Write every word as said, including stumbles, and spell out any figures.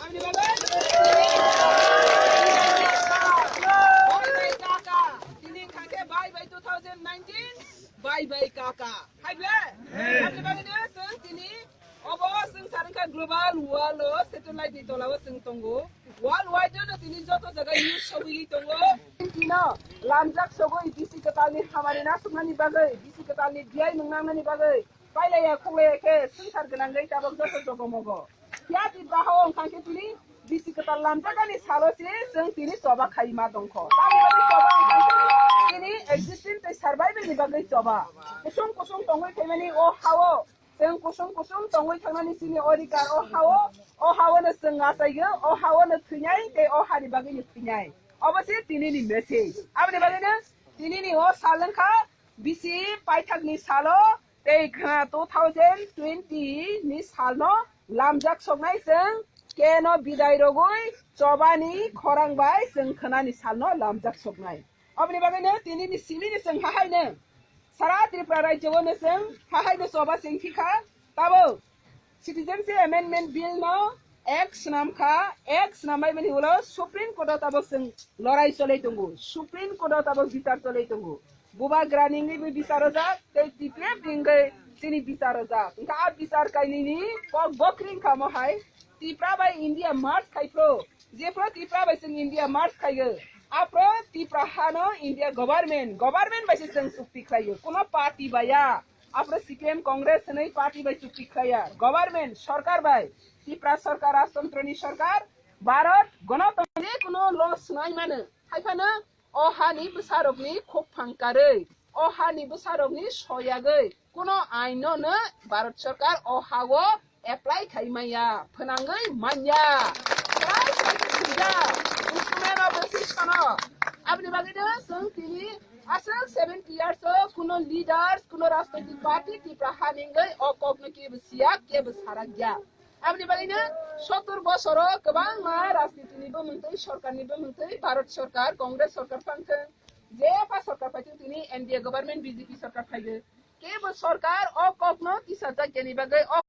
Bye bye kaka. Tini khake bye bye two thousand nineteen. Bye bye kaka. Hai ble. Hai ble bagwi no chwng tini obo chwng sarwngkha global world o satellite ni tola o chwng tongo. World wide no tini joto jaga news sogwi tongo. Tino lamjak sogwi bisi kwtal ni hamari nasuknani bagwi, bisi kwtal ni biyai nungnangnani bagwi. Pailaya khulaya khe swngchar gwnangwi tabok joto jogo mogo. Phiya Tipra hao wngkha khe tini bisi kwtal lamjakani salo se chwng tini choba khaima tongkho. Tamni bagwi choba wngkha khe tini existence tei survival ni bagwi choba. Kusung kusung tongwi phaimani o hao, chwng kusung kusung tongwi thangnani chini odhikar o hao, o hao no chwng achaiyo, o hao no thwinai tei o hani bagwi no thwinai. Obo se tini ni message. Aboni bagwi no tini ni o sal wngkha bisi paithak ni salo. Tei khna two thousand twenty ni salno lamjak soknai chwng keno bidai rogwi chobani khorang bai chwng khnani salno lamjak soknai. Oboni bagwino tini ni simi ni chwng hahaino sara Tripura rajyo no chwng hahaino choba chwng thikha. Tabo Citizenship Amendment Bill no ek swnam kha, ek swnam bai bini ulo Supreme Court o tabok chwng lorai cholai tongo. Supreme Court o tabok bichar cholai tongo. Bubagra ningni bo bichar ojak, tei T P F ni wngwi chini bichar ojak. Wngkha a bichar kainwi ni kok bokring kha mo hai Tipra bai India merge khai phro. Jephro Tipra bai chwng India merge khaiyo. Aphro Tipra hano India government, government bai se chwng chukti khlaio. Kuno party bai ya. Aphro C P M Congress hwnwi party bai chukti khlaiya. Government, sorkar bai, Tipra sorkar, rajtantro ni sorkar, Bharat, gonotantro ni kuno law swnai mano. Hai phano o hani bwsarokni khukphang karwi, o hani bwsarokni soyagwi, kuno aino no Bharat sorkar o hao apply khai manya, phwnangwi manya. Chwrai chwrai khe swijak, instrument of the system no. Aboni bagwi no chwng tini aswk seventy years o kuno leaders, kuno rajnaitik party Tipra hani wngwi o kokno kebo siya, kebo sarakya. Aboni bagwino sottor bosoro kwbangma rajnitini bumungtwi, sorkarni bumungtwi, Bharat sorkar, Congress sorkar phangthwng, jepha sorkar phaithwng, tini N D A government, B J P sorkar phaigo. Kebo sorkar o kokno tisajakya ni bagwi, o